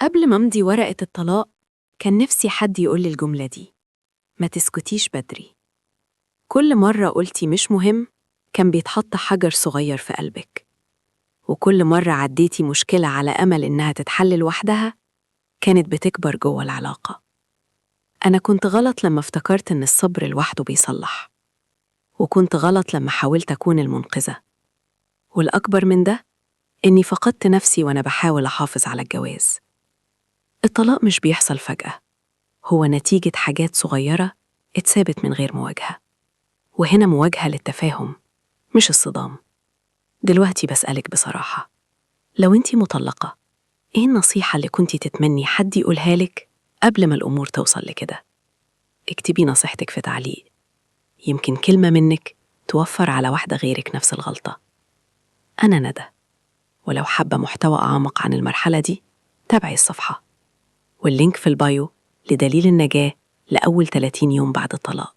قبل ما أمضي ورقة الطلاق كان نفسي حد يقول لي الجملة دي: ما تسكتيش بدري. كل مرة قلتي مش مهم كان بيتحط حجر صغير في قلبك، وكل مرة عديتي مشكلة على أمل إنها تتحل لوحدها كانت بتكبر جوه العلاقة. أنا كنت غلط لما افتكرت إن الصبر لوحده بيصلح، وكنت غلط لما حاولت أكون المنقذة، والأكبر من ده إني فقدت نفسي وأنا بحاول أحافظ على الجواز. الطلاق مش بيحصل فجأة، هو نتيجة حاجات صغيرة اتسابت من غير مواجهة، وهنا مواجهة للتفاهم مش الصدام. دلوقتي بسألك بصراحة، لو انتي مطلقة، ايه النصيحة اللي كنتي تتمني حد يقولها لك قبل ما الأمور توصل لكده؟ اكتبي نصيحتك في تعليق، يمكن كلمة منك توفر على واحدة غيرك نفس الغلطة. أنا ندى، ولو حابة محتوى أعمق عن المرحلة دي تابعي الصفحة، وال link في ال bio لدليل النجاة لأول 30 يوم بعد الطلاق.